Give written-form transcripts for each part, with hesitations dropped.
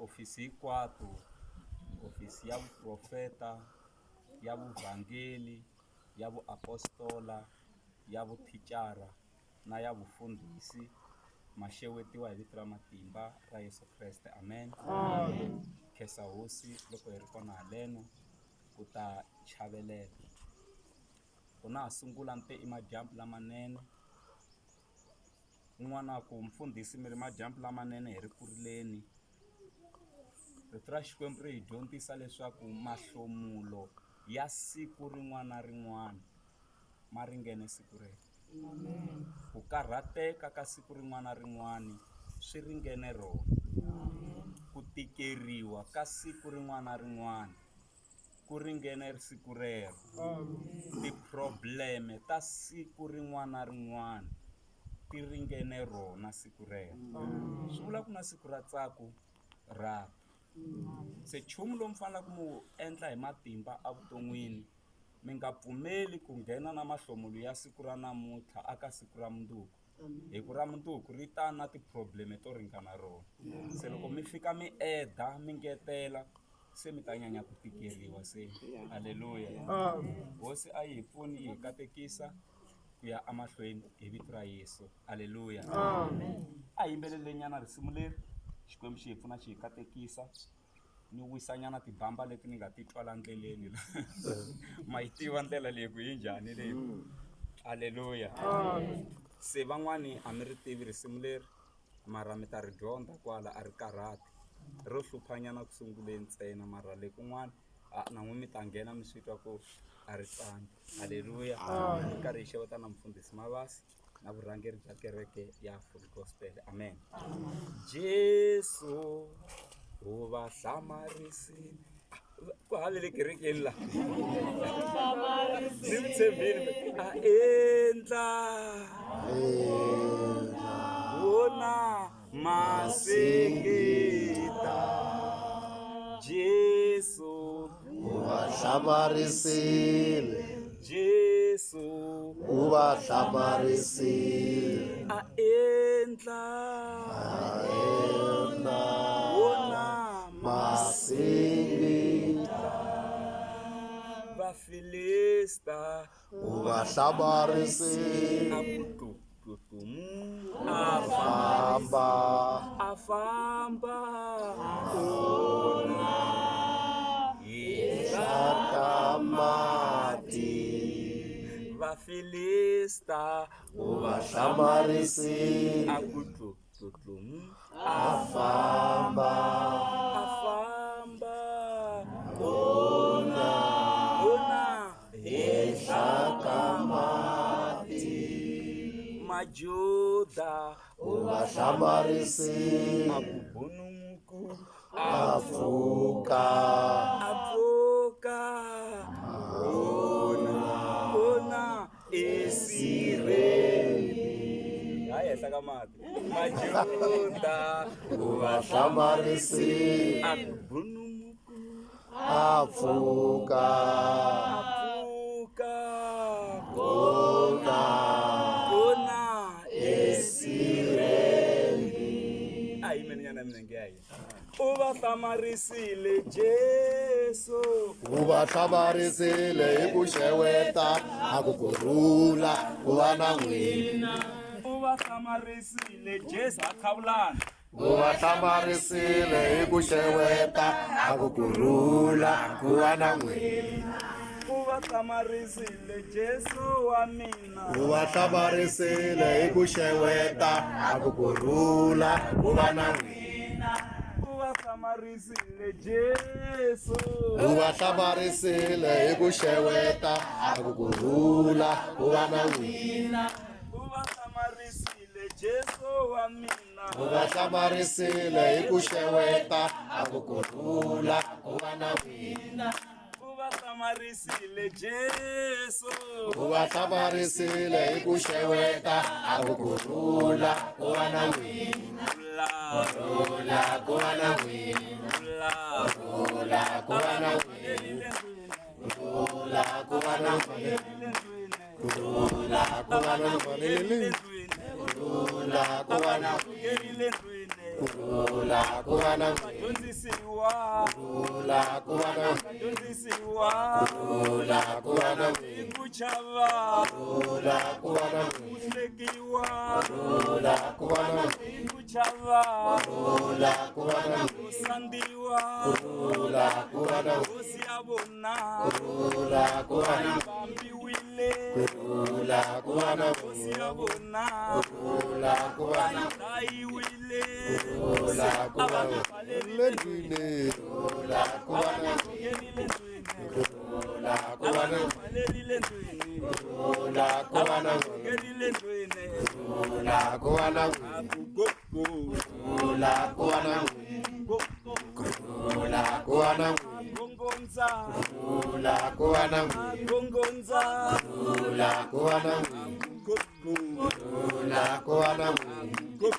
Tiofisi hinkwato, hofisi ya vuprofeta, ya vuvhangeli, ya vuapostola, ya vuthicara na ya vufundhisi, ma xewetiwa hi vito ra matimba ra Yesu Kreste. Amen. Khensa Hosi loko hi ri kona haleno ku ta chavelela. Ku na ha sungula ni te i madyambu lamanene. Un'wana a ku mfundhisi mi ri madyambu lamanene hi ri kurileni. Rito ra Xikwembu ri hi dyondzisa leswaku mahlomulo ya siku rin'wana na rin'wana ma ringene siku rero. Ku karhateka ka siku rin'wana na rin'wana swi ringene rona. Ku tikeriwa ka siku rin'wana na rin'wana ku ringene siku rero. Ti-problem ta siku rin'wana na rin'wana ti ringene rona siku rero. Swi vula ku na siku ra ntsako ra ta. Se nchumu lowu mi faneleke mi wu endla hi matimba evuton'wini mi nga pfumeli ku nghena na mahlomulo ya siku ra namuntlha aka siku ra mundzuku hi ku ra mundzuku ri ta na ti-problem to ringana rona se loko mi fika mi eda mi ngetela se mi ta nyanya ku tikeriwa se aleluya hosi a yi hi pfuni yi hi katekisa ku ya emahlweni hi vito ra yesu aleluya a yimbelelenyana risimu leri xikwembu xi hi pfuna xi hi katekisa ni wisanyana tibamba leti ni nga ti twa la ndleleni la ma yi tiva ndlela leyi ku yi njhani leyi aleluya se van'wani a mi ri tivi risimu leri mara mi ta ri dyondza kwala a ri karhati ro hluphanyana ku sunguleni ntsena mara le kun'wana a na n'wi mi ta nghena mi swi twa ku a ri tsani aleluya hi karhi hi xeweta na mufundhisi mavasi na vurhangeri bya kereke ya Full Gospel. Amen. Jesu u va hlamarisile. Ku havele kerekeni la. Ni mi tshembile a endla wona masingita Jesu U va hlamarisile. Jesu U va hlamarisile. A endla A endla wona masingita. Vafilista U va hlamarisile. A ku tlu tlu tlu mu a famba a famba kona henhla ka mati. Vafilista U va hlamarisile. A ku tlu tlu tlu mu A famba a famba kona kona henhla ka mati. Majuda U va hlamarisile. A ku bunumuku A pfuka a pfuka kona kona esirheni hayi henhla ka mati majuda U va hlamarisile. A ku bunumuku A pfuka a pfuka kona kona esirheni. A yimeni nyana minenge ya hina. U va hlamarisile Jesu. U va hlamarisile hi ku xeweta a ku kurhula ku va na n'wina. U va hlamarisile Jesu ha qhavulana. U va hlamarisile hi ku xeweta a ku kurhula ku va na n'wina. U va hlamarisile Jesu wa mina. U va hlamarisile hi ku xeweta a ku kurhula ku va na n'wina. U va hlamarisile Jesu. U va hlamarisile hi ku xeweta a ku kurhula ku va na n'wina. U va hlamarisile Jesu wa mina. U va hlamarisile hi ku xeweta a ku kurhula ku va na n'wina. U va hlamarisile Jesu. U va hlamarisile hi ku xeweta a ku kurhula ku va na n'wina. Kurhula ku va na n'wina. Kurhula ku va na n'wina. Kurhula ku va na n'wina. Kurhula ku va na n'wina. Kurhula ku va na n'wina. Kurhula ku va na n'wina. Vadyondzisiwa. Kurhula ku va na n'wina. Vadyondzisiwa. Kurhula ku va na n'wina. Hi ku chava. Kurhula ku va na n'wina. Ku hlekiwa. Kurhula ku va na n'wina. Hi ku chava. Kurhula ku va na n'wina. Ku sandziwa. Kurhula ku va na n'wina. Hosi ya vona. Kurhula ku va na n'wina. Vambiwile. Kurhula ku va na n'wina. Hosi ya vona. Kurhula ku va na n'wina. Dlayiwile. Kurhula ku A va va na n'wina. pfalerile Ndlwini. Kurhula ku va na n'wina. nghenile ndlwini. Kurhula ku A va va na n'wina. pfalerile ndlwini. Kurhula ku A va va na n'wina. nghenile ndlwini. Kurhula ku va na n'wina. A ku go go. Kurhula ku va na n'wina. Go go. Kurhula ku va na n'wina. Gongondza. Kurhula ku va na n'wina. Gongondza. Kurhula ku va na n'wina. Go go. Kurhula ku va na n'wina. Go.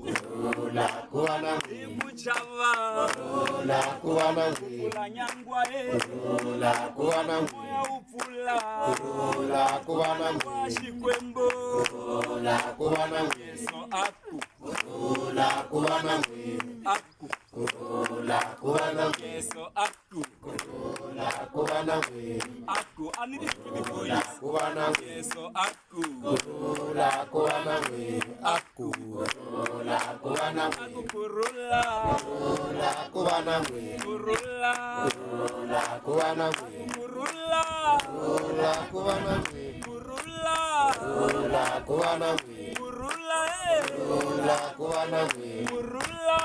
Kurhula ku va na Hi n'wina. ku chava. Kurhula ku va na n'wina. Pfula nyangwa e. Kurhula ku va na n'wina. Moya wu pfula. Kurhula ku va na Wa n'wina. Xikwembu. Kurhula ku va na n'wina. Yesu a ku. Kurhula ku va na n'wina. A ku. Kurhula ku va na n'wina. Yesu a ku. Kurhula ku va na n'wina. A ku. A ni titwi ti-voice. Ku va na n'wina. Yesu a ku. Kurhula ku va na n'wina. A ku. Kurhula ku va na A n'wina. ku kurhula. Kurhula ku va na n'wina. Kurhula. Kurhula ku va na n'wina. Kurhula. Kurhula ku va na n'wina. Kurhula. Kurhula ku va na n'wina. Kurhula e. Kurhula ku va na n'wina. Kurhula.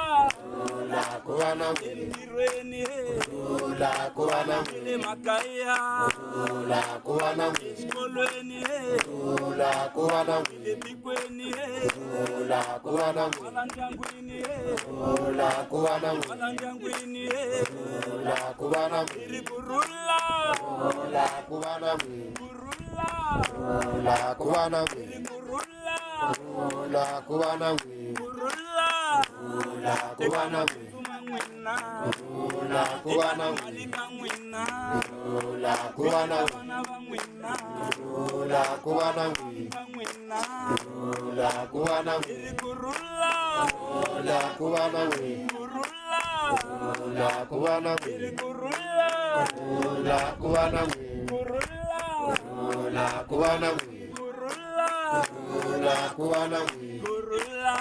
Kurhula ku va na n'wina. Entirhweni e. Kurhula ku va na Le n'wina. makaya. Kurhula ku va na n'wina. Exikolweni e. Kurhula ku va na n'wina. Le tikweni e. Kurhula ku va na n'wina. Kwala ndyangwini e. Kurhula ku va na n'wina. Kwala ndyangwini e. Kurhula ku va na Hi n'wina. ri kurhula. Kurhula ku va na n'wina. Kurhula. Kurhula ku va na Hi ri n'wina. kurhula. Kurhula ku va na n'wina. Kurhula. Kurhula ku va na n'wina. Tuma n'wina. Kurhula ku va na n'wina. Mali ka n'wina. Kurhula ku va na n'wina. Vana va n'wina. Kurhula ku va na n'wina. Va n'wina. Kurhula ku va na Hi n'wina. ri kurhula. Kurhula ku va na n'wina. Kurhula. Kurhula ku va na Hi ri n'wina. kurhula. Kurhula ku va na n'wina. Kurhula. Kurhula ku va na n'wina. Kurhula. Kurhula ku va na n'wina. Kurhula.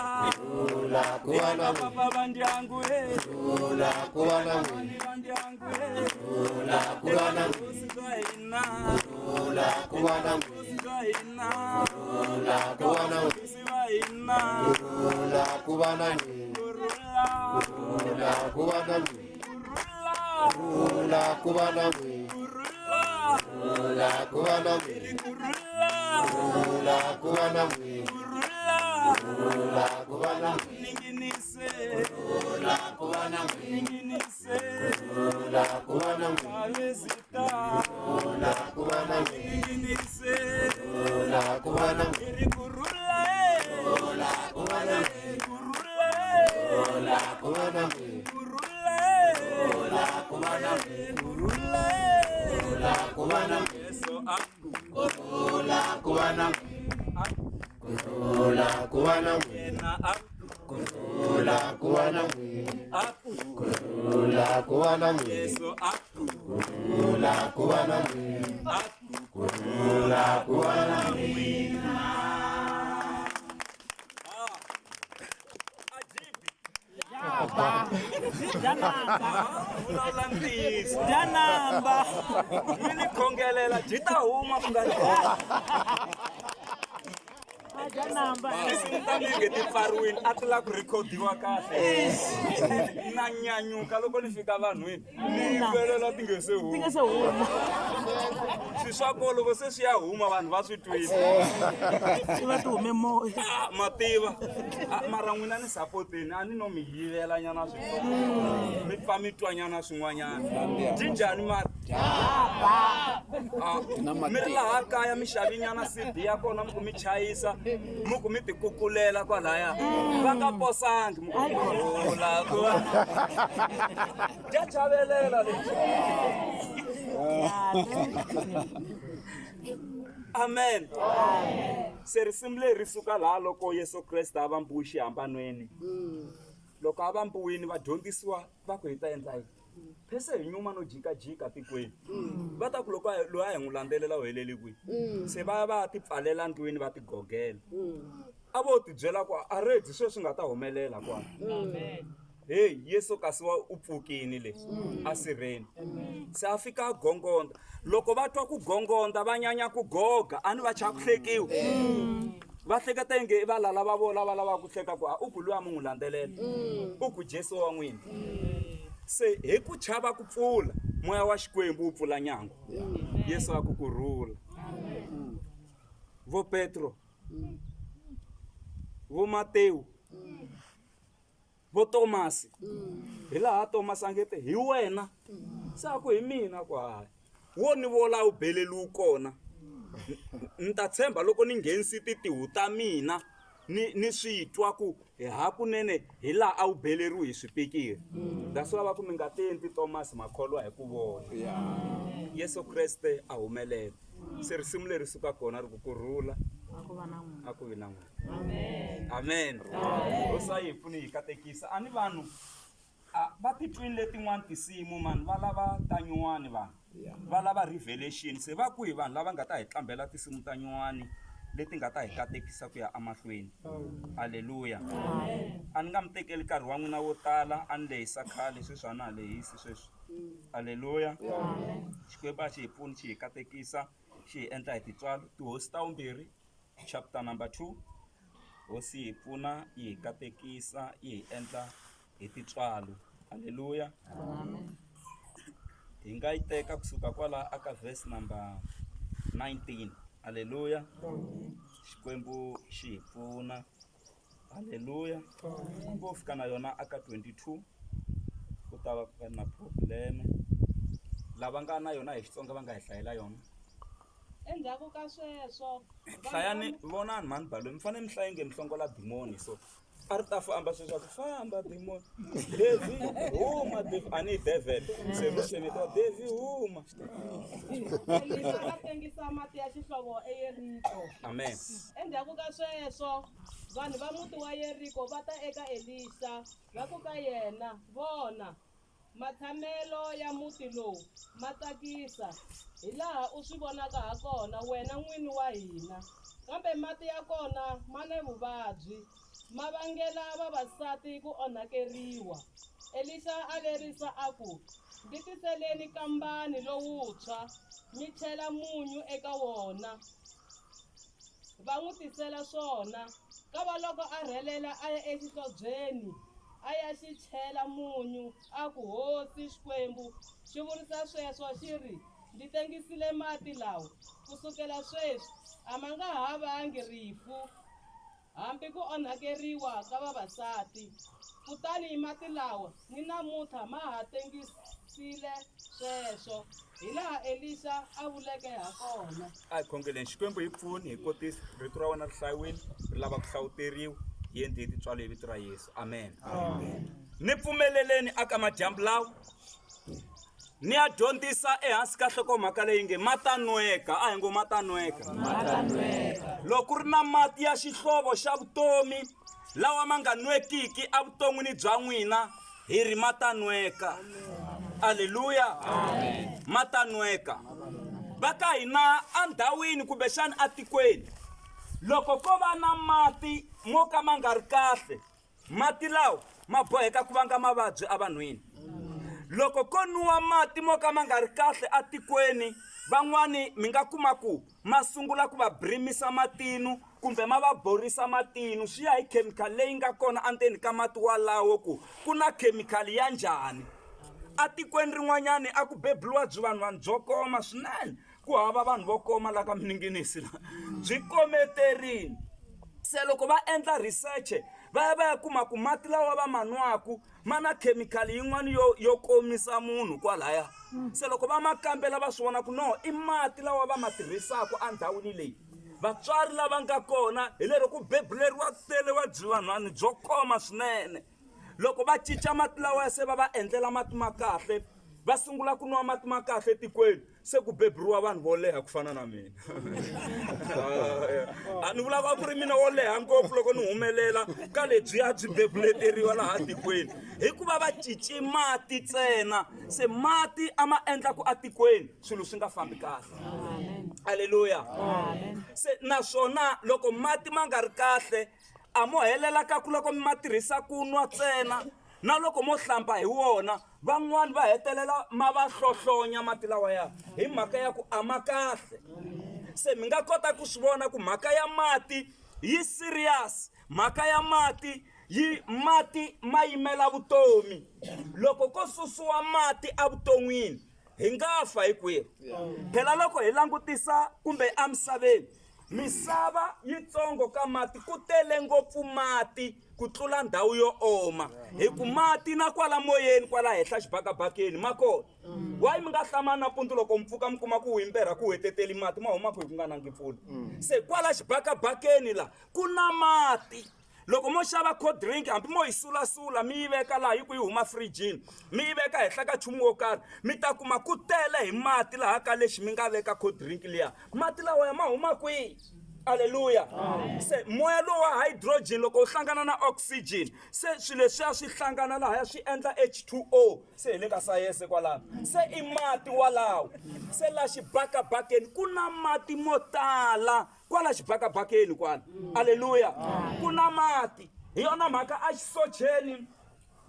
Kurhula ku va na n'wina. Papa va ndyangu e. Kurhula ku va na n'wina. Va ndyangu e. Kurhula ku va na n'wina. Hosi bya hina. Kurhula ku va na n'wina. Hosi bya hina. Kurhula ku va na n'wina. Hosi va hina. Kurhula ku va na n'wina. Kurhula. Kurhula ku va na n'wina. Kurhula. Kurhula ku va na n'wina. Kurhula. Kurhula ku va na n'wina. Kurhula. Kurhula ku va na n'wina. Kurhula. Kurhula ku va na n'wina. Ninginise. Kurhula ku va na n'wina. Ninginise. Kurhula ku va na n'wina. Avezita. Kurhula ku va na n'wina. Ninginise. Kurhula ku va na n'wina. Hi ri kurhula e. Kurhula ku va na n'wina. Kurhula e. Kurhula ku va na n'wina. Kurhula e. Kurhula ku va na n'wina. Kurhula e. Kurhula ku va na n'wina. Yesu a ku. Kurhula ku va na n'wina. A ku. Kurhula ku va na n'wina. Yena a ku. Kurhula ku va na n'wina. A ku. Kurhula ku va na n'wina. Yesu a ku. Kurhula ku va na n'wina. A ku. Kurhula ku va na n'wina. Ajibi. Dyanamba. Vulavula ntiyiso. Dyanamba. Mi ni khongelela byi ta huma ku nga ri Dyanamba. tinsimu ta minge ti pfariwile a ti lava ku rhekhodiwa kahle na nyanyuka loko ni fika vanhwini ni yimbelela ti nge se Ti nga huma se huma. swi swa ko loko se swi ya huma vanhu va swi twile Ti va ti hume moya. Ah, mativa Ah, mara n'wina ni sapoteni a ni no mi yivela nyana switsongo mi pfa mi twa nyana swin'wanyana byi njhani mara Ah, mi ri laha kaya mi xavi nyana CD ya kona mi ku mi chayisa mi ku mi tikukulela kwalaya va nga posangi mi ku kurhula ku dya chavelela lexi amen se risimu leri ri suka laha loko Yesu Kreste a vambiwe xihambanweni. Loko a vambiwini vadyondzisiwa va ku hi ta endla yini? Phese hi nyuma no jikajika tikweni. Va ta ku loko a loyi a hi n'wi landzelela u helele kwihi? Se va ya va ya tipfalela ndlwini va tigogela. A vo tibyela ku a redzi sweswi nga ta humelela kwala. Heyi Yesu kasi wa u pfukini le a sirheni. Se a fika a gongonda. Loko va twa ku gongonda va nyanya ku goga a ni va chava ku hlekiwa. Va hleketa inge i valala va vona lava lavaka ku hleka ku a u ku luya mi n'wi landzelela. U ku Jesu wa n'wina. Se hi ku chava ku pfula moya wa Xikwembu wu pfula nyangwa. Yesu a ku ku rhula. Vo Petro, vo Matewu, vo Tomasi. Hi laha Tomasi a nge te hi wena. Se a ku hi mina ku hayi. Wo ni vola u beleliwi kona. Ni ta tshemba loko ni nghenisi titihu ta mina ni ni swi twa ku hakunene hi laha a wu beleriwi hi swipikiri. That's why va ku mi nga tenti Tomasi makholwa hi ku vona. Yesu Kreste a humelela. Se risimu leri suka kona ri ku ku rhula a ku vi na n'wina. Amen. Hosi a yi hi pfuni yi katekisa. A ni vanhu a va titwini letin'wana tinsimu mani va lava ta nyuwani vanhu va lava revelation se va kwihi vanhu lava nga ta hi tlambela tinsimu ta nyuwani leti nga ta hi katekisa ku ya emahlweni aleluya a ni nga mi tekeli nkarhi wa n'wina wo tala a ni lehisa khale sweswi a na ha lehisi sweswi aleluya xikwembu a xi hi pfuni xi hi katekisa xi hi endla hi tintswalo tihosi ta vumbirhi chapter number 2 hosi yi hi pfuna yi hi katekisa yi hi endla hi tintswalo aleluya hi nga yi teka kusuka kwala aka verse number 19 aleluya xikwembu xi hi pfuna aleluya hambi wo fika na yona aka 22 ku ta va ku nga ri na probleme lava nga na yona hi xitsonga va nga hi hlayela yona Endzhaku ka sweswo, vanhu va hlayani vonani mhani balweni mi fanele mi hlaye nge mi hlongola dimoni so a ri ta famba sweswi a ku famba dimoni devi huma devi a ni yi devil se ro xemetiwa devi huma Elisa a tengisa mati ya xihlovo eYeriko. amen Endzhaku ka sweswo, vanhu va muti wa Yeriko va ta eka Elisa, va ku ka yena, Vona, Matshamelo ya muti lowu ma tsakisa, hilaha u swi vonaka hakona wena n'wini wa hina, kambe mati ya kona ma ni vuvabyi, ma vangela vavasati ku onhakeriwa. Elixa a lerisa a ku, Ndzi tiseleni nkambani lowuntshwa, mi chela munyu eka wona. Va n'wi tisela swona. Kavaloko a rhelela a ya exihlobyeni, a ya xi chela munyu, a ku, Hosi Xikwembu xi vurisa sweswo xi ri, Ndzi tengisile mati lawa, ku sukela sweswi a ma nga ha vangi rifu hambi ku onhakeriwa ka vavasati. Kutani mati lawa ni namuntlha ma ha tengisile sweswo, hilaha Elixa a vuleke hakona. A hi khongeleni. Xikwembu hi pfuni hi kotisa rito ra wena ri hlayiwile ri lava ku hlawuteriwa hi endli hi tintswalo hi vito ra Yesu. Amen. Ni pfumeleleni aka madyambu lawa ni ya dyondzisa ehansi ka nhlokomhaka leyi nge ma ta nweka a hi ngo ma ta nweka loko ku ri na mati ya xihlovo xa vutomi lawa ma nga nwekiki evuton'wini bya n'wina hi ri ma ta nweka aleluya ma ta nweka va ka hina endhawini kumbexana etikweni loko ko va na mati mo ka ma nga ri kahle mati lawa ma boheka ku vanga mavabyi evanhwini loko ko nwiwa mati mo ka ma nga ri kahle etikweni van'wani mi nga kuma ku ma sungula ku va brimisa matinu kumbe ma va borisa matinu swi ya hi khemikhali leyi nga kona endzeni ka mati walawo ku ku na khemikhali ya njhani atikweni rin'wanyani a ku beburiwa byi vanhu vanhu byo koma swinene ku hava vanhu vo koma la ka mininginisi la byi kometerini se loko va endla research va ya va ya kuma ku mati lawa va ma nwaku ma na khemikhali yin'wana yo yo komisa munhu kwalaya se loko va ma kambela va swi vona ku no i mati lawa va ma tirhisaka endhawini leyi vatswari lava nga kona hi lero ku bebuleriwa tele wa byi vanhwani byo koma swinene loko va cinca mati lawa ya se va va endlela mati ma kahle va sungula ku nwa mati ma kahle etikweni. Se ku beburiwa vanhu vo leha ku fana na mina. A ni vulaka a ku ri mina wo leha ngopfu loko ni humelela ka lebyiya byi bebuleteriwa laha tikweni, hikuva va cince mati ntsena. Se mati a ma endla ku atikweni swilo swi nga fambi kahle. Aleluya. Se naswona loko mati ma nga ri kahle, a mo helela ka ku loko mi ma tirhisa ku nwa ntsena, na loko mo hlamba hi wona, van'wani va hetelela ma va hlohlonya mati lawaya hi mhaka ya ku a ma kahle. Se mi nga kota ku swi vona ku mhaka ya mati yi serious, mhaka ya mati yi mati ma yimela vutomi. Loko ko susiwa mati evuton'wini hi nga fa hinkwerhu. Phela loko hi langutisa kumbe emisaveni, misava yitsongo ka mati, ku tele ngopfu mati ku tlula ndhawu yo oma, hi ku mati na kwala moyeni kwala henhla xibakabakeni ma kona. Why mi nga hlamali nampundzu loko mi pfuka mi kuma ku wimberha ku heteteli mati ma huma kwihi ku nga nangi mpfula? Se kwala xibakabakeni la ku na mati. Loko mo xava cold drink, hambi mo yi sulasula mi yi veka laha yi ku yi huma firijini, mi yi veka henhla ka nchumu wo karhi, mi ta kuma ku tele hi mati laha ka lexi mi nga veka cold drink liya. Mati lawaya ma huma kwihi? Aleluya. Se moya lowu wa hydrogen loko wu hlangana na oxygen, se swilo leswiya swi hlangana lahaya swi endla H2O. Se hi le ka sayense kwalano, se i mati walawo. Se la xibakabakeni ku na mati mo tala kwala xibakabakeni kwala. Aleluya. Ku na mati. Hi yona mhaka exisocheni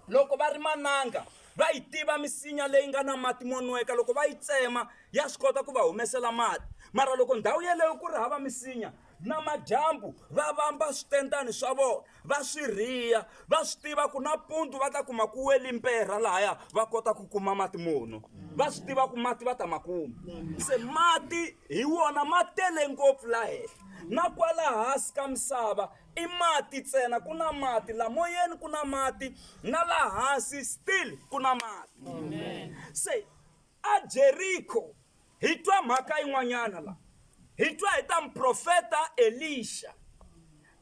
loko va ri mananga va yi tiva misinya leyi nga na mati mo nweka, loko va yi tsema ya swi kota ku va humesela mati. Mara loko ndhawu yeleyo ku ri hava misinya, namadyambu va vamba switendani swa vona va swi rhiya, va swi tiva ku nampundzu va ta kuma ku weli mperha lahaya, va kota ku kuma mati mono, va swi tiva ku mati va ta ma kuma. Se mati hi wona ma tele ngopfu la henhla, na kwala hansi ka misava i mati ntsena, ku na mati la moyeni, ku na mati na la hansi still ku na mati. Se a Jeriko hi twa mhaka yin'wanyana la, hi twa hi ta muprofeta Elisha.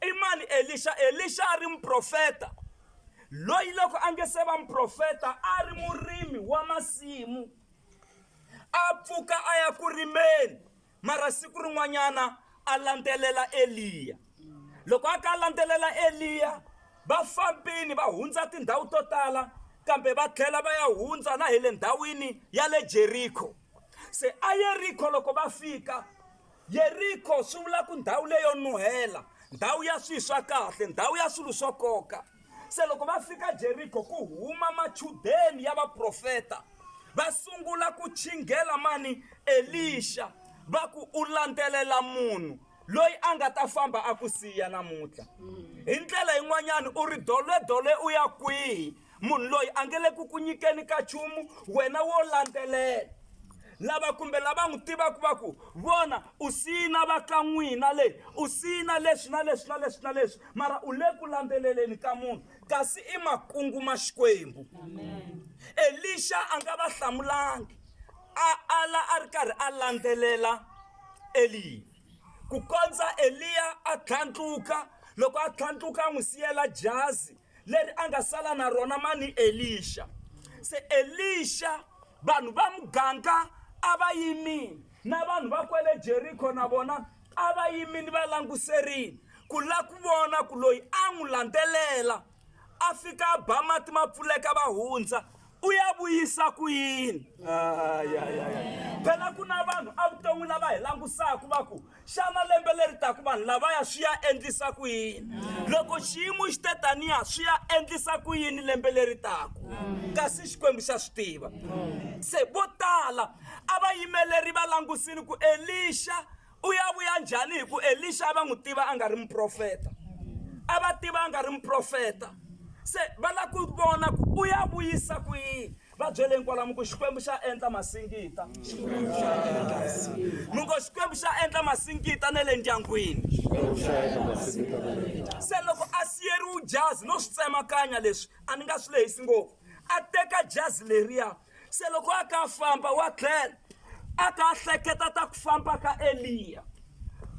I mani Elisha? Elisha a ri muprofeta loyi loko a nge se va muprofeta a ri murimi wa masimu, a pfuka a ya ku rimeni, mara siku rin'wanyana a landzelela Eliya. Loko a ka a landzelela Eliya, va fambini va hundza tindhawu to tala, kambe va tlhela va ya hundza na hi le ndhawini ya le Jeriko. Se a Yeriko loko va fika, Yeriko swi vula ku ndhawu leyo nuhela, ndhawu ya swilo swa kahle, ndhawu ya swilo swo koka. Se loko va fika Jeriko, ku huma machudeni ya vaprofeta, va sungula ku chinghela mani Elisha, va ku u landzelela munhu loyi a nga ta famba a ku siya namuntlha. Hi ndlela yin'wanyana u ri doledole u ya kwihi? Munhu loyi a nge le ku ku nyikeni ka nchumu, wena wo landzelela. Lava kumbe lava n'wi tivaka va ku, Vona, u siyina va ka n'wina le, u siyina leswi na leswi na leswi na leswi, mara u le ku landzeleleni ka munhu, kasi i makungu ma Xikwembu. Elixa a nga va hlamulangi, a ala a ri karhi a landzelela Eliya ku kondza Eliya a tlhandluka. Loko a tlhandluka a n'wi siyela jazi leri a nga sala na rona mani Elixa. Se Elixa vanhu va muganga a va yimile, na vanhu va kwele Jeriko na vona a va yimile va languserile ku la ku vona ku loyi a n'wi landzelela a fika a ba mati ma pfuleka va hundza, u ya vuyisa ku yini? Phela ku na vanhu evuton'wini lava hi langusaka va ku, Xana lembe leri taka vanhu lavaya swi ya endlisa ku yini? Loko xiyimo xi te taniya swi ya endlisa ku yini lembe leri taka? Kasi Xikwembu xa swi tiva. Se vo tala a va yimeleri va langusile ku Elixa u ya vuya njhani, hi ku Elixa a va n'wi tiva a nga ri muprofeta, a va tiva a nga ri muprofeta. Se va lava ku vona ku u ya vuyisa ku yini. Va byeleni kwalamu ku Xikwembu xa endla masingita. Mi ngo Xikwembu xa endla masingita na le ndyangwini. Se loko a siyeriwe jazi no swi tsemakanya leswi a ni nga swi lehisi ngopfu, a teka jazi leriya. Se loko a ka a famba wa tlhela a ka a hleketa ta ku famba ka Eliya.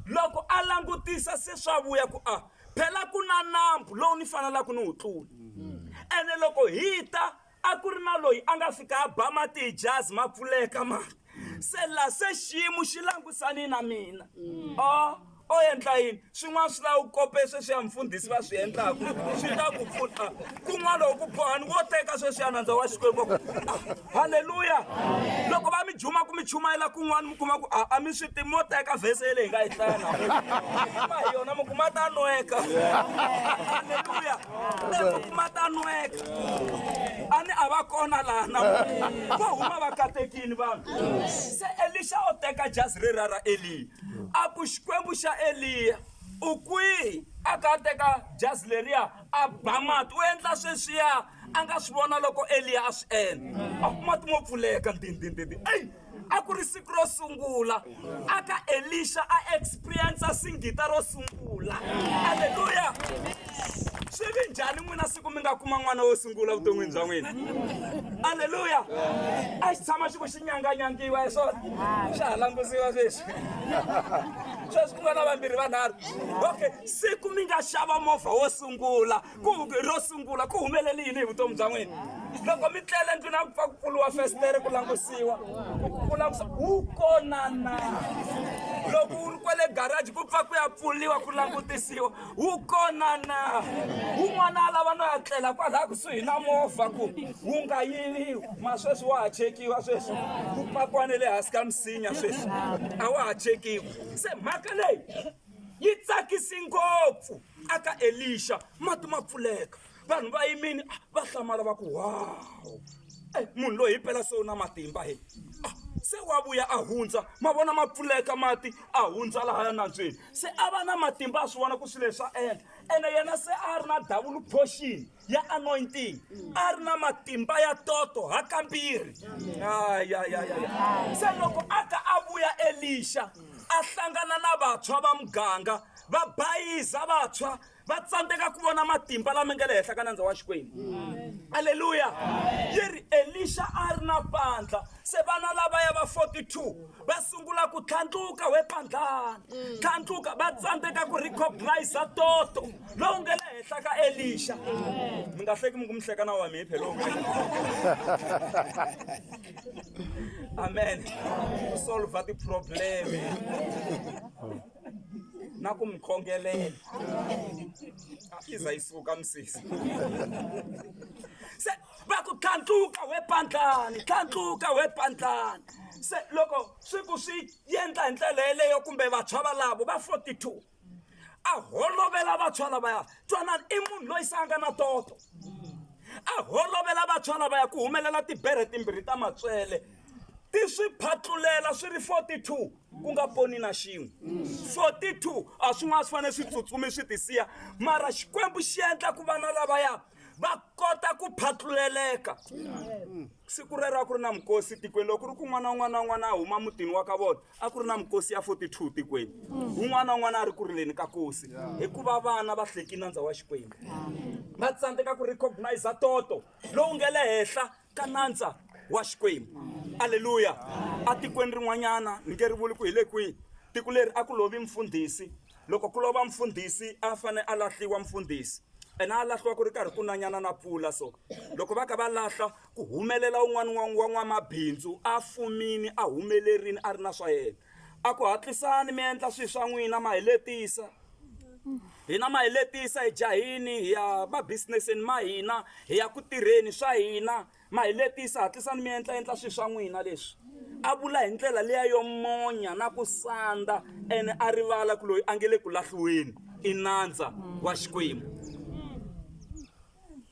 Loko a langutisa se swa vuya ku a phela ku na nambu lowu ni fanelaka ni wu tlula. Ene loko hi ta a ku ri na loyi a nga fika a ba mati hi jazi ma pfuleka mati. Se la se xiyimo xi langusani na mina. O o endla yini? Swin'wana swi lava u kope sweswiya mfundhisi va swi endlaku swi ta ku pfuna. Kun'wana loko ku bohani wo teka sweswiya nandza wa Xikwembu ku halleluya. Loko va mi juma ku mi chumayela kun'wana mi kuma ku a mi swi tivi, mo teka vhese yeleyi hi nga yi hlaya namuntlha mi kuma hi yona mi kuma ta nweka. Halleluya. Mi kuma ta nweka. A ni a va kona laha namuntlha vo huma va katekini vanhu. Se Elixa o teka jazi reriya ra Eliya a ku, Xikwembu xa Eliya u kwihi? A ka a teka jazi leriya a ba mati, u endla sweswiya a nga swi vona loko Eliya a swi endla. Mati mo pfuleka ndindindindi. Eyi, a ku ri siku ro sungula a ka Elixa a experience singita ro sungula. Aleluya! Swi vi njhani n'wina siku mi nga kuma n'wana wo sungula vuton'wini bya n'wina? Aleluya! A xi tshama xi ku xi nyanganyangiwa hi swona, xa ha langusiwa sweswi. Sweswi ku nga na vambirhi vanharhu. Okay, siku mi nga xava movha wo sungula, ku ro sungula ku humelele yini hi vutomi bya n'wina? Loko mi tlele ndlwini a ku pfa ku pfuriwa festere ku langusiwa, ku langusa wu kona na? Loko wu ri kwale garage ku pfa ku ya pfuriwa ku langutisiwa wu kona na? Wun'wana a lava no ya tlela kwalaya kusuhi na movha ku wu nga yiviwi, ma sweswi wa ha chekiwa sweswi wu pakiwa na le hansi ka misinya sweswi a wa ha chekiwi. Se mhaka leyi yi tsakisi ngopfu aka Elixa, mati ma pfuleka, vanhu va yimini va hlamala va ku wow, munhu loyi himpela se u na matimba he. Se wa vuya a hundza, ma vona ma pfuleka mati a hundza lahaya nambyeni, se a va na matimba a swi vona ku swilo leswi swa endla. Ene yena se a ri na double portion ya anointing, a ri na matimba ya toto hakambirhi. Ayayaya. Se loko a ka a vuya Elixa a hlangana na vantshwa va muganga, va bayiza vantshwa va tsandzeka ku vona matimba lama nga le henhla ka nandza wa Xikwembu. Aleluya. Yi ri Elixa a ri na pandla, se vana lavaya va 42 va sungula ku tlhandluka we pandlana, tlhandluka, va tsandzeka ku recognize toto lowu nga le henhla ka Elixa. Mi nga hleki mi ku mi hleka na wa mi phela lowu. Amen. Ku solve ti-problem na ku mi khongelela yi za yi suka misisi. Se va ku tlhandluka we pandlani, tlhandluka we pandlani. Se loko swi ku swi endla hi ndlela yeleyo, kumbe vantshwa valavo va 42 a holovela vantshwa lavaya, twanani i munhu loyi se a nga na toto, a holovela vantshwa lavaya, ku humelela tibere timbirhi ta matswele ti swi phatlulela swi ri 42, ku nga poni na xin'we. 42 a swin'wana swi fanele swi tsutsumi swi ti siya, mara Xikwembu xi endla ku vana lavaya va kota ku phatluleleka. Siku rero a ku ri na mikosi tikweni, loko ku ri ku n'wana un'wana na un'wana a huma mutini wa ka vona, a ku ri na mikosi ya 42 tikweni, un'wana na un'wana a ri ku rileni ka kosi, hikuva vana va hleki nandza wa Xikwembu, va tsandzeka ku recognize toto lowu nga le henhla ka nandza wa Xikwembu. Aleluya. Atikweni rin'wanyana, ni nge ri vuli ku hi le kwihi, tiko leri a ku lovi mfundhisi. Loko ku lova mfundhisi a fane a lahliwa mfundhisi, ene a lahliwa ku ri karhi ku nanyana na pfula. So loko va ka va lahla, ku humelela un'wana wa n'wamabindzu, a fumini, a humelerini, a ri na swa yena, a ku hatlisani mi endla swilo swa n'wina, ma hi letisa hina, ma hi letisa, hi jahini hi ya mabizineseni ma hina, hi ya ku tirheni swa hina, ma hi letisa, hatlisani mi endla endla swilo swa n'wina leswi. A vula hi ndlela liya yo monya na ku sandza, ene a rivala ku loyi a nge le ku lahliweni i nandza wa Xikwembu.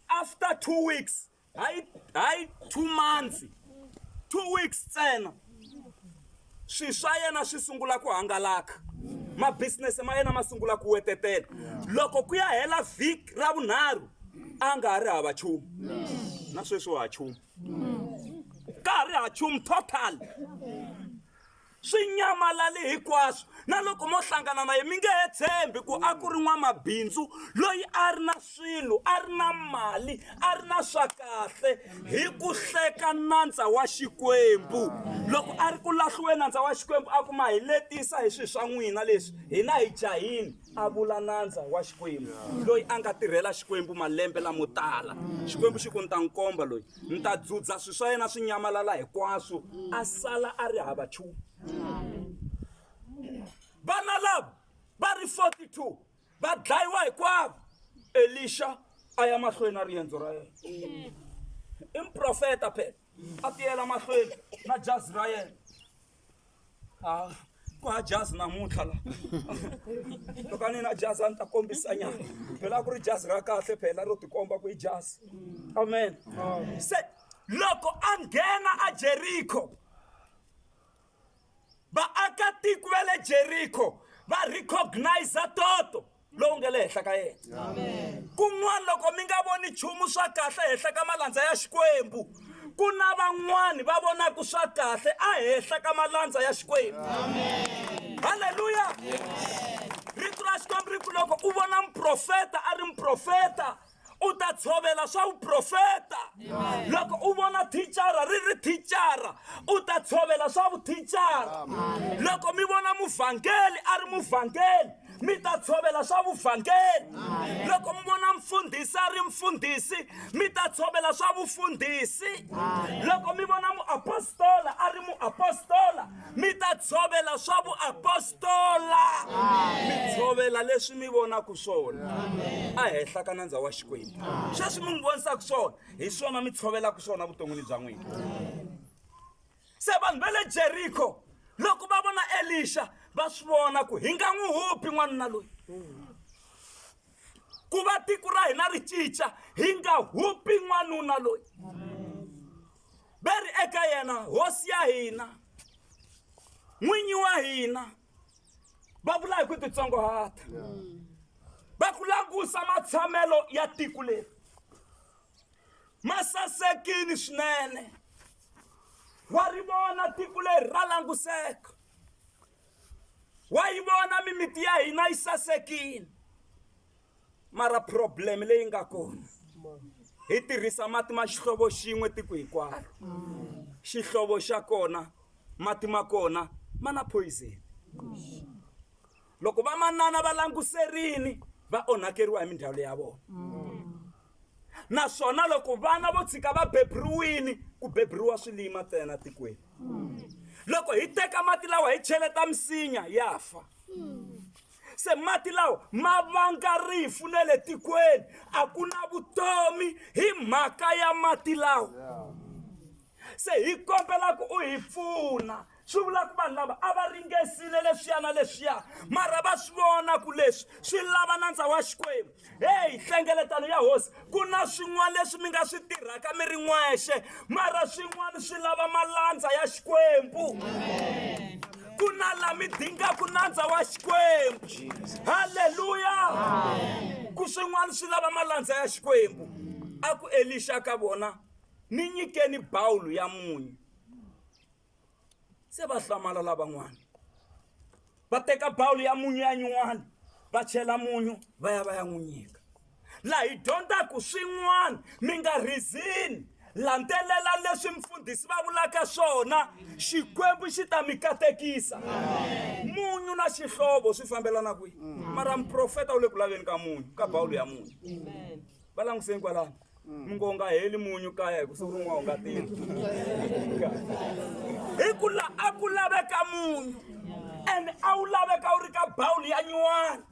After 2 weeks, hayi hayi 2 months, 2 weeks ntsena, swilo swa yena swi sungula ku hangalaka, mabisinese ma yena ma sungula ku wetetela. Loko ku ya hela vhiki ra vunharhu a nga ha ri hava nchumu, na sweswi wa ha chumu, ka ha ri ha chumu total, swi nyamalale hinkwaswo. Na loko mo hlangana na yena mi nge he tshembi ku a ku ri n'wamabindzu loyi a ri na swilo, a ri na mali, a ri na swa kahle, hi ku hleka nandza wa Xikwembu. Loko a ri ku lahliwe nandza wa Xikwembu, a ku ma hi letisa hi swilo swa n'wina leswi, hina hi jahini. A vula nandza wa Xikwembu loyi a nga tirhela Xikwembu malembe lamo tala. Xikwembu xi ku ni ta n'wi komba loyi, ni ta dzudza swilo swa yena swi nyamalala hinkwaswo, a sala a ri hava nchumu. Vana lava va ri 42 va dlayiwa hinkwavo. Elixa a ya mahlweni na riendzo ra yena. I muprofeta phela, a tiyela mahlweni na jazi ra yena. Ah, ku ha jazi namuntlha la loko a ni na jazi a ni ta kombisa nyana phela a ku ri jazi ra kahle phela ro tikomba ku i jazi amen se loko a nghena a jeriko vaakatiko va le jeriko va recognize toto lowu nga le henhla ka yena kun'wana loko mi nga voni nchumu swa kahle henhla ka malandza ya xikwembu ku na van'wani va vonaka swa kahle a henhla ka malandza ya xikwembu halleluya rito ra xikwembu ri ku loko u vona muprofeta a ri muprofeta u ta tshovela swa vuprofeta loko u vona thicara ri ri thicara u ta tshovela swa vuthicara loko mi vona muvhangeli a ri muvhangeli mi ta tshovela swa vuvhangeli loko mi vona mfundhisi a ri mfundhisi mi ta tshovela swa vufundhisi loko mi vona muapostola a ri muapostola mi ta tshovela swa vuapostola mi tshovela leswi mi vonaka swona ehenhla ka nandza wa xikwembu sweswi mi n'wi vonisaka swona hi swona mi tshovelaka swona vuton'wini bya n'wina se vanhu va le jeriko loko va vona elixa va swi vona ku hi nga n'wi hupi n'wanuna loyi ku va tiko ra hina ri cinca hi nga hupi n'wanuna loyi Va ri eka yena, Hosi ya hina, N'winyi wa hina. Va vula hi ku titsongohata. Va ku langusa matshamelo ya tiko leri. Ma sasekile swinene. Wa ri vona tiko leri ra languseka. Wa yi vona mimiti ya hina yi sasekile. Mara problem leyi nga kona hi tirhisa mati ma xihlovo xin'we tiko hinkwaro xihlovo xa kona mati ma kona ma na poison loko vamanana va languserini va onhakeriwa hi mindzhwalo ya vona naswona loko vana vo tshika va beburiwini ku beburiwa swilima ntsena tikweni loko hi teka mati lawa hi cheleta misinya ya fa se mati lawa ma vanga rifu na le tikweni a ku na vutomi hi mhaka ya mati lawa se hi kombela ku u hi pfuna swi vula ku vanhu lava a va ringesile leswiya na leswiya mara va swi vona ku leswi swi lava nandza wa xikwembu heyi nhlengeletano ya hosi ku na swin'wana leswi mi nga swi tirhaka mi ri n'wexe mara swin'wana swi lava malandza ya xikwembu ku na la mi dingaku nandza wa xikwembu halleluya ku swin'wana swi lava malandza ya xikwembu a ku elixa ka vona ni nyikeni bawulu ya munyu se va hlamala lavan'wana va teka bawulu ya munyu ya nyuwani va chela munyu va ya va ya n'wi nyika laha hi dyondzaka swin'wana mi nga rizini landzelela leswi mfundhisi va vulaka swona xikwembu xi ta mi katekisa munyu na xihlovo swi fambelana kwihi mara muprofeta u le ku laveni ka munyu ka bawulu ya munyu va languseni kwalano mi ngo nga heli munyu kaya hi ku siku rin'wana u nga tirhi hi ku la a ku laveka munyu and a wu laveka wu ri ka bawuli ya nyuwana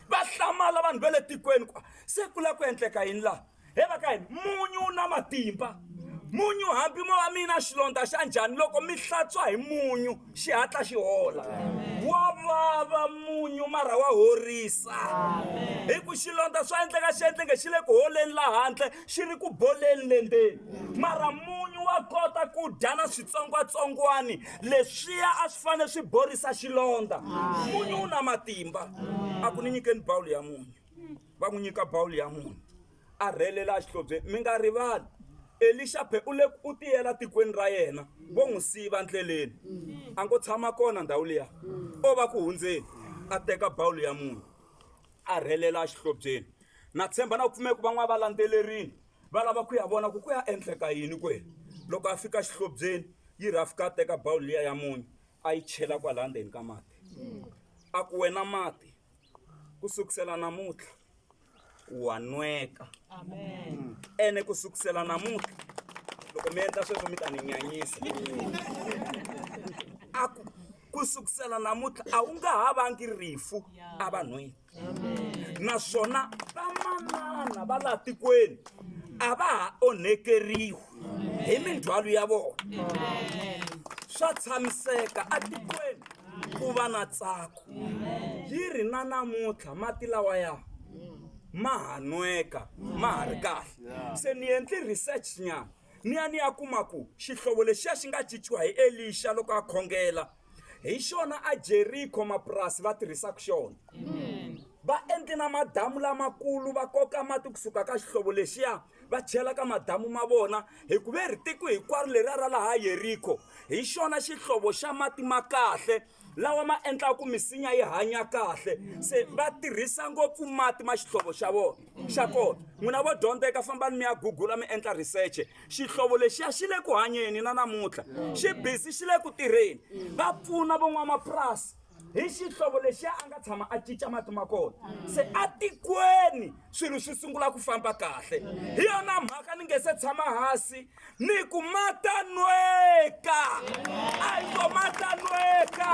va hlamala vanhu va le tikweni kwa se ku la ku endleka yini laha he va ka yini munyu wu na matimba munyu hambi mo va mina xilondza xa njhani loko mi hlantswa hi munyu xi hatla xi hola wa vava munyu mara wa horisa hi ku xilondza swa endleka xi endleke xi le ku holeni la handle xi ri ku boleni le ndzeni mara munyu wa kota ku dya na switsongwatsongwani leswiya a swi fanele swi borisa xilondza munyu wu na matimba a ku ni nyikeni bawulu ya munyu va n'wi nyika bawulu ya munyu a rhelela exihlobyeni mi nga rivali elixa phe u le u tiyela tikweni ra yena vo n'wi siva ndleleni a ngo tshama kona ndhawu liya o va ku hundzeni a teka bawulu ya munhu a rhelela exihlobyeni na tshemba na ku pfumela ku van'wana va landzelerini va lava ku ya vona ku ku ya endleka yini kwena loko a fika xihlobyeni yi ri a fika a teka bawulu liya ya munyu a yi chela kwalaha ndzeni ka mati a ku wena mati. Ku sukusela namuntlha wa nweka. Ene ku sukusela namuntlha loko mi endla sweswo mi ta ni nyanyisa. A ku ku sukusela namuntlha a wu nga ha vangi rifu evanhwini. Naswona vamanana va laha tikweni a va ha onhekeriwi hi mindzhwalo ya vona. Swa tshamiseka etikweni ku va na ntsako. Yi ri na namuntlha mati lawaya ma ha nweka ma ha ri kahle. Se ni endle research nyana ni ya ni ya kuma ku xihlovo lexiya xi nga cinciwa hi Elixa loko a khongela hi xona a Jericho mapurasi va tirhisaka xona. Va endle na madamu lamakulu va koka mati kusuka ka xihlovo lexiya va chela ka madamu ma vona hi ku ve ri tiko hinkwaro leriya ra laha Yeriko hi xona xihlovo xa mati ma kahle lawa ma endlaka ku misinya yi hanya kahle se va tirhisa ngopfu mati ma xihlovo xa vona xa kona n'wina vo dyondzeka fambani mi ya gugula mi endla research xihlovo lexiya xi le ku hanyeni na namuntlha xi busy xi le ku tirheni va pfuna van'wamapurasi hi xihlovo lexiya a nga tshama a cinca mati ma kona se atikweni swilo swi sungula ku famba kahle hi yona mhaka ni nge se tshama hansi ni ku ma ta nweka a yi ngo ma ta nweka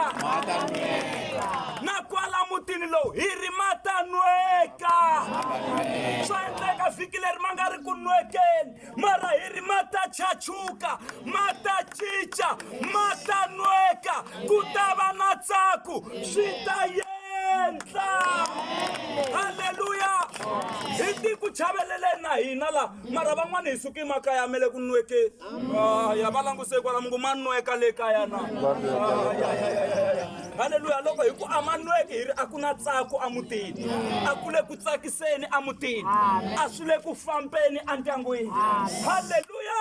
na kwala mutini lowu hi ri ma ta nweka swa endleka vhiki leri ma nga ri ku nwekeni mara hi ri ma ta chachuka ma ta cinca ma ta nweka ku ta va na tsaku swi ta endla halleluya hi ti ku chaveleleni na hina la mara van'wana hi suke makaya me le ku nwekeni ya va languse kwala mi ngo ma nweka le kaya na halleluya loko hi ku a ma nweki hi ri a ku na tsaku emutini a ku le ku tsakiseni emutini a swi le ku fambeni endyangwini halleluya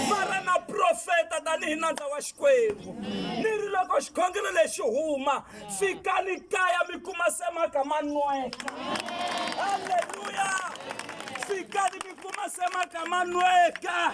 mara na profeta tanihi nandza wa xikwembu ni ri loko xikhongelo lexi huma fikani kaya mi kuma se maka ma nweka halleluya fikani mi kuma se maka ma nweka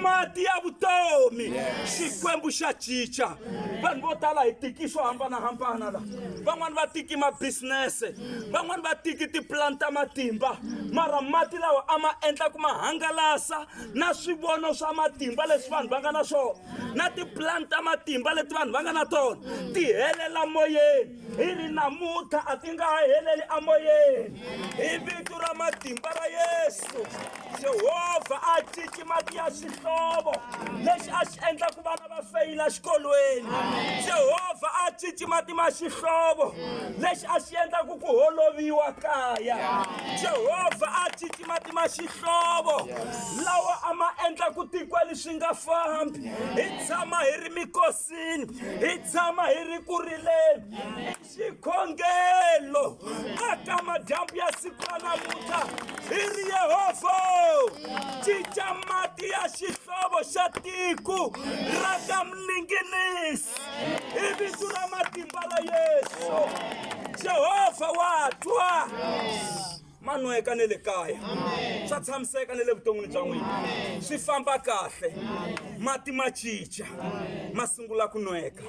mati ya vutomi xikwembu xa cinca vanhu vo tala hi tiki swo hambanahambana la van'wani va tiki mabisinese van'wani va tiki tipulani ta matimba mara mati lawa a ma endla ku ma hangalasa na swivono swa matimba leswi vanhu va nga na swona na tipulani ta matimba leti vanhu va nga na tona ti helela moyeni hi ri namuntlha a ti nga ha heleli amoyeni hi vito ra matimba ra yesu yehovha a cinci mati ya xihlovo lexi a xi endla ku vana va feyila xikolweni yehovha a cinci mati ma xihlovo lexi a xi endla ku ku holoviwa kaya yehovha a cinci mati ma xihlovo lawa a ma endla ku tikweli swi nga fambi hi tshama hi ri mikosini hi tshama hi ri ku rileni i xikhongelo aka madyambu ya siku ra namuntlha hi ri yehovha cinca mati ya xihlovo xa tiko ra ka mninginisi hi vito ra matimba ra yesu jehovha wa twa ma nweka ne le kaya swa tshamiseka ne le vuton'wini bya n'wina swi famba kahle mati ma cinca ma sungula ku nweka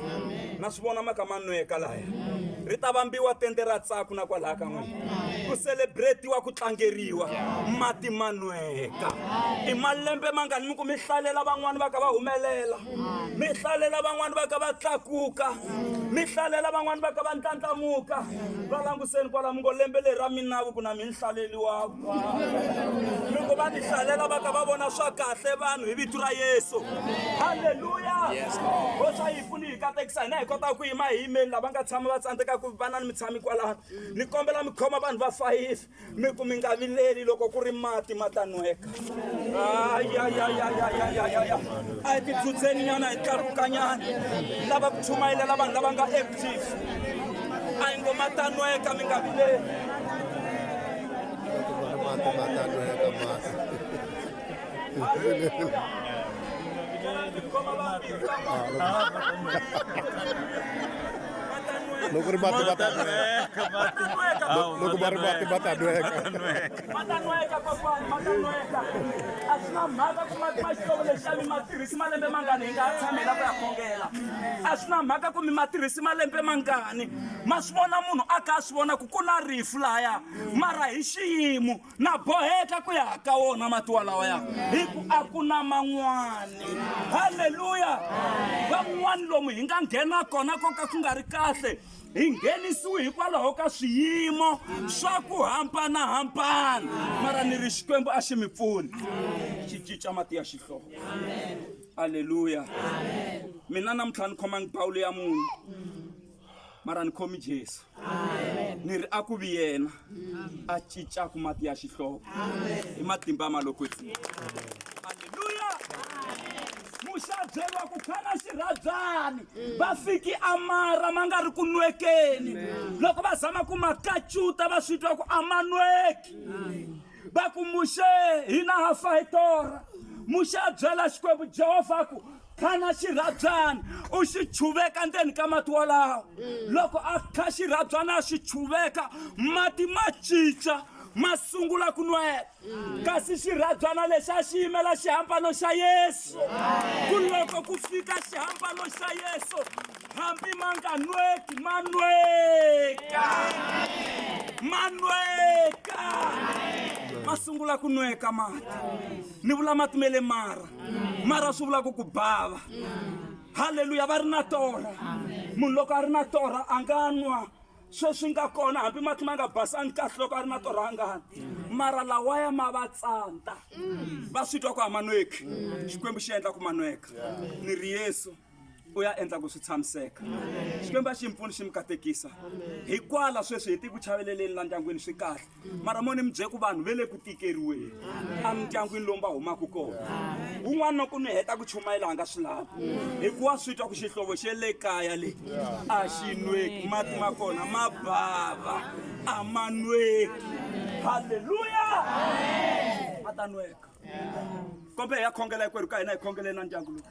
na swi vona maka ma nweka laya ri ta vambiwa tende ra tsaku na kwalaya ka n'wina ku celebratiwa ku tlangeriwa mati ma nweka i malembe mangani mi ku mi hlalela van'wani va ka va humelela mi hlalela van'wani va ka va tlakuka mi hlalela van'wani va ka va ndlandlamuka va languseni kwala mi ngo lembe leri ra minavu ku na mi ni hlaleliwaku loko va ni hlalela va ka va vona swa kahle vanhu hi vito ra yesu halleluya hosi a yi pfuni hi katekisa hina hi kota ku yima hi yimeni lava nga tshama va tsandzeka ku va na ni mi tshami kwalano ni kombela mi khoma vanhu va fayifi mi ku mi nga vileli loko ku ri mati ma ta nweka ayayayayayayaya a hi tidzudzeni nyana hi tlakukanyana lava ku chumayelela vanhu lava nga active a hi ngo ma ta nweka mi nga vileli Mati ma ta nweka mati. Ma ta nweka. Loko ri mati va ta nweka. Nweka. Loko va ri mati va ta nweka. Ma ta nweka kokwani, ma ta nweka. A swi na mhaka ku mati ma xihlovo lexi a mi ma tirhisi malembe mangani hi nga ha tshamela ku ya khongela. A swi na mhaka ku mi ma tirhisi malembe mangani. Ma swi vona munhu a kha a swi vona ku ku na rifu lahaya mara hi xiyimo na boheka ku ya ka wona mati walawaya hi ku a ku na man'wani. Halleluya! Van'wani lomu hi nga nghena kona ko ka ku nga ri kahle hi nghenisiwi hikwalaho ka swiyimo swa ku hambanahambana mara ni ri Xikwembu a xi mi pfuni xi cinca mati ya xihlovo. Aleluya! Mina namuntlha ni khomangi bawulu ya munhu mara ni khomi Jesu ni ri a ku vi yena a cincaku mati ya xihlovo hi matimba ma lokwetsima. Aleluya! Muxe a byeriwa ku khana xirhabyani va fiki a mara ma nga ri ku nwekeni loko va zama ku ma kacuta va swi twa ku a ma nweki va ku Muxe hina ha fa hi torha. Muxe a byela Xikwembu Jehovha a ku khana xirhabyani u xi chuveka ndzeni ka mati walawo. Loko a kha xirhabyana a xi chuveka mati ma cinca ma sungula ku nweka kasi xirhabyana lexi a xi yimela xihambano xa Yesu ku loko ku fika xihambano xa Yesu hambi ma nga nweki ma nweka ma nweka ma sungula ku nweka mati ni vula mati me le mara mara swi vula ku ku bava. Halleluya! Va ri na torha munhu loko a ri na torha a nga nwa sweswi nga kona hambi mati ma nga basangi kahle loko a ri na torha a nga nwa mara lawaya ma va tsanta va swi twa ku a ma nweki Xikwembu xi endla ku ma nweka ni ri Yesu u ya endla ku swi tshamiseka. Xikwembu a xi mi pfuni xi mi katekisa hikwala sweswi hi ti ku chaveleleni la ndyangwini swi kahle mara mo ni mi bye ku vanhu ve le ku tikeriweni emindyangwini lomu va humaka kona wun'wana loko ni heta ku chumayela a nga swi lavi hikuva swi twa ku xihlovo xe le kaya le a xi nweki mati ma kona ma bava a ma nweki. Halleluya! Ma ta nweka kombe hi ya khongela hinkwerhu ka hina hi khongele na ndyangu lowu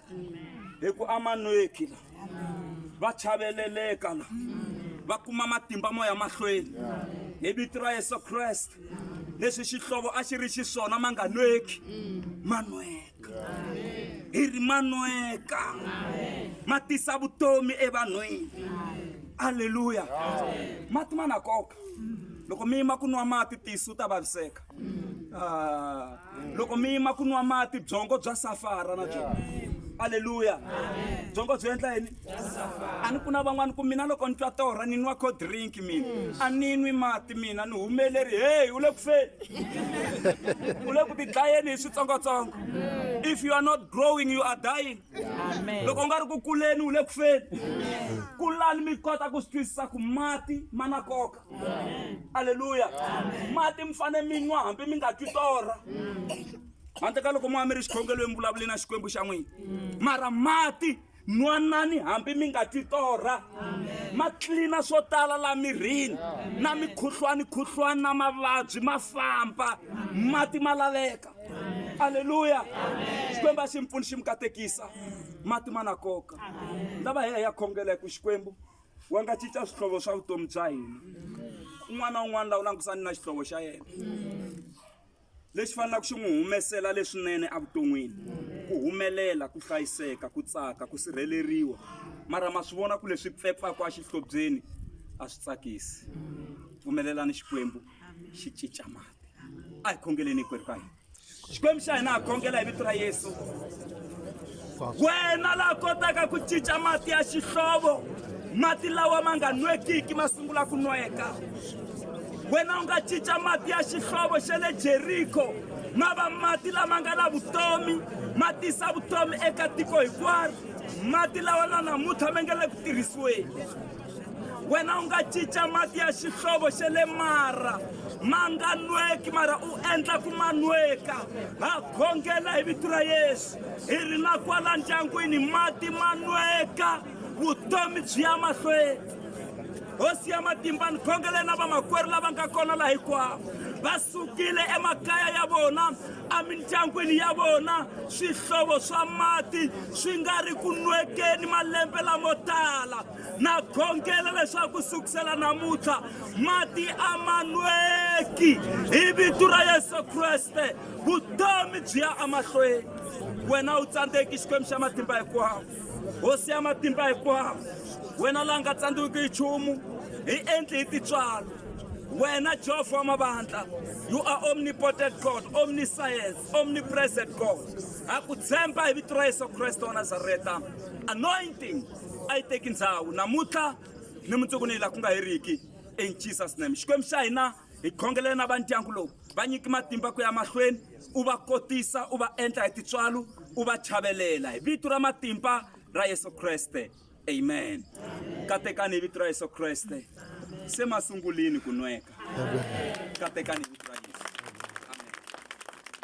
hi ku a ma nweki la va chaveleleka la va kuma matimba moya mahlweni hi vito ra Yesu Kreste leswi xihlovo a xi ri xiswona ma nga nweki ma nweka hi ri ma nweka ma tisa vutomi evanhwini. Aleluya! Mati ma na nkoka loko mi yima ku nwa mati tisu ta vaviseka. Loko mi yima ku nwa mati byongo bya safara na byona. Aleluya! Byongo byi endla yini? A ni ku na van'wani ku mina loko ni twa torha ni nwa cold drink mina a ni nwi mati mina ni humeleri hey u le ku feni u le ku tidlayeni hi switsongotsongo. If you are not growing you are dying. Loko u nga ri ku kuleni u le ku feni. Kulani mi kota ku swi twisisa ku mati ma na nkoka. Aleluya! Mati mi fanele mi nwa hambi mi nga twi torha handle ka loko mo mi ri xikhongelweni mi vulavule na Xikwembu xa n'wina mara mati nwanani hambi mi nga twi torha ma tlilina swo tala la mirini na mikhuhlwani khuhlwani na mavabyi ma famba mati ma laveka. Aleluya! Xikwembu a xi mi pfuni xi mi katekisa mati ma na nkoka lava hi ya hi ya khongela hi ku Xikwembu wa nga cinca swihlovo swa vutomi bya hina un'wana na un'wana la u langusani na xihlovo xa yena lexi fanelaka xi n'wi humesela leswinene evuton'wini ku humelela ku hlayiseka ku tsaka ku sirheleriwa mara ma swi vona ku leswi pfepfaka exihlobyeni a swi tsakisi pfumelelani Xikwembu xi cinca mati a hi khongeleni hinkwerhu ka hina Xikwembu xa hina ha khongela hi vito ra Yesu wena la kotaka ku cinca mati ya xihlovo mati lawa ma nga nwekiki ma sungula ku nweka wena u nga cinca mati ya xihlovo xa le Jeriko ma va mati lama nga na vutomi ma tisa vutomi eka tiko hinkwaro mati lawa na namuntlha ma nga le ku tirhisiweni wena u nga cinca mati ya xihlovo xa le mara ma nga nweki mara u endla ku ma nweka ha khongela hi vito ra Yesu hi ri na kwala ndyangwini mati ma nweka vutomi byi ya mahlweni Hosi ya matimba ni khongele na vamakwerhu lava nga kona laha hinkwavo Va sukile emakaya ya vona, emindyangwini ya vona, swihlovo swa mati swi nga ri ku nwekeni malembe lamo tala. Na khongela leswaku sukusela namuntlha mati a ma nweki hi vito ra Yesu Kreste, vutomi byi ya emahlweni. Wena u tsandzeki Xikwembu xa matimba hinkwawo, Hosi ya matimba hinkwawo, wena la nga tsandziwiki hi nchumu, hi endli hi tintswalo. Wena Jehovha wa mavandla, you are omnipotent God, omniscience, omnipresent God. Ha ku tshemba hi vito ra Yesu Kreste wa Nazareta. Anointing a yi teki ndhawu namuntlha ni mundzuku ni la ku nga heriki in Jesus name. Xikwembu xa hina hi khongelela na va ndyangu lowu, va nyiki matimba ku ya mahlweni, u va kotisa, u va endla hi tintswalo, u va chavelela hi vito ra matimba ra Yesu Kreste. Amen. Katekani hi vito ra Yesu Kreste. Se masungulini ku nweka. Katekani hi vito ra Yesu.